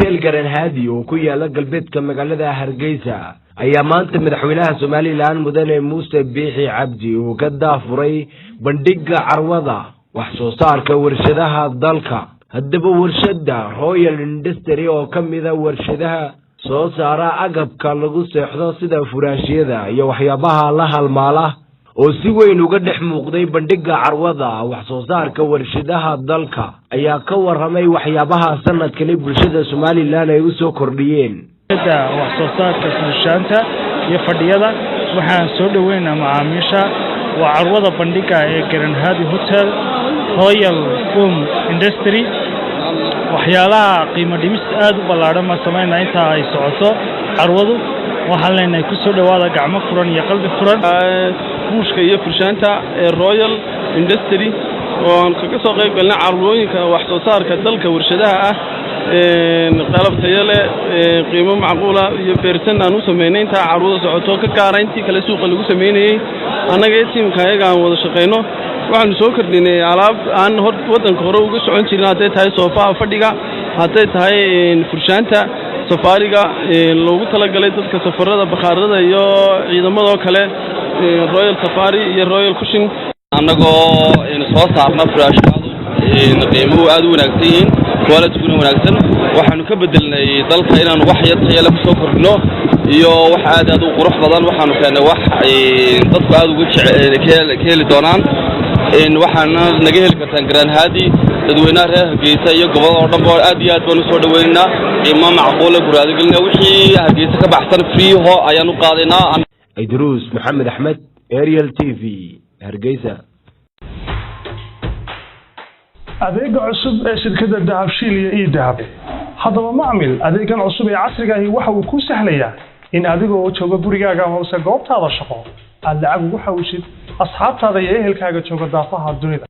Hotel Garanhaadi oo ku yaala galbeedka magaalada Hargeysa ayaa maanta madaxweynaha Somaliland, mudane Muuse Biixi Cabdi, uu ka daafuray bandhigga carwada wax soo saarka warshadaha dalka. Haddaba, warshadda Royal Industry oo ka mida warshadaha soo saara agabka lagu seexdo sida furaashyada iyo waxyaabaha la halmaala oo si weyn uga dhex muuqday bandhigga carwada wax soo saarka warshadaha dalka, ayaa ka warramay waxyaabaha sanadkani bulshada Somaliland ay u soo kordhiyeen. Wax soo saarka furshaanta iyo fadhiyada, waxaan soo dhoweynaa macaamiisha. Waa carwada bandhigga ee Garanhaadi Hotel, Royal Foam Industry. Waxyaalaha qiimo dhimis aad u ballaadhan baan samaynaa intaa ay socoto carwadu. Waxaan leenahay, ku soo dhowaada gacmo furan iyo qalbi furan. Buushka iyo furshaanta ee Royal Industry oo aan kaga soo qayb galnay carwooyinka wax soo saarka dalka, warshadaha ah, qalab tayo leh, qiimo macquula iyo beersan aan u samaynay intaa carwada socoto, ka gaara intii kale suuqa lagu samaynayey. Annaga iyo tiimka ayaga aan wada shaqayno, waxaanu soo kordhinay alaab aan hor waddanka hore uga socon jirin, hadday tahay soofaha fadhiga, hadday tahay furshaanta safaariga loogu talagalay dadka safarada, bakhaarada iyo ciidamadoo kale, Royal Safari iyo Royal Cushion. Annagoo soo saarna furaashadu qiimuhu aad u wanaagsan yihiin, qualityguna wanaagsan, waxaanu ka bedelnay dalka inaanu wax yar tayale kusoo kordhino iyo wax aad aad u qurux badan. Waxaanu keennay wax dadku aad uga ka heli doonaan. Waxaana naga heli kartaan Garaanhaadi. Dadweynaha reer Hargeysa iyo gobolada oo dhan ba aad iyo aad baan usoo dhaweynaynaa, qiimo macquula guraadagelina. Wixii Hargeysa ka baxsan free ayaan u qaadaynaa. Idruus Maxamed Axmed, Ariel TV, Hargeysa. Adeega cusub ee shirkadda Dahabshiil iyo eDahab. Haddaba macmil, adeegan cusub ee casriga ahi waxa uu kuu sahlayaa in adigoo jooga gurigaaga hoose goobtaada shaqo aad lacag ugu xawishid asxaabtaada iyo ehelkaaga jooga daafaha dunida.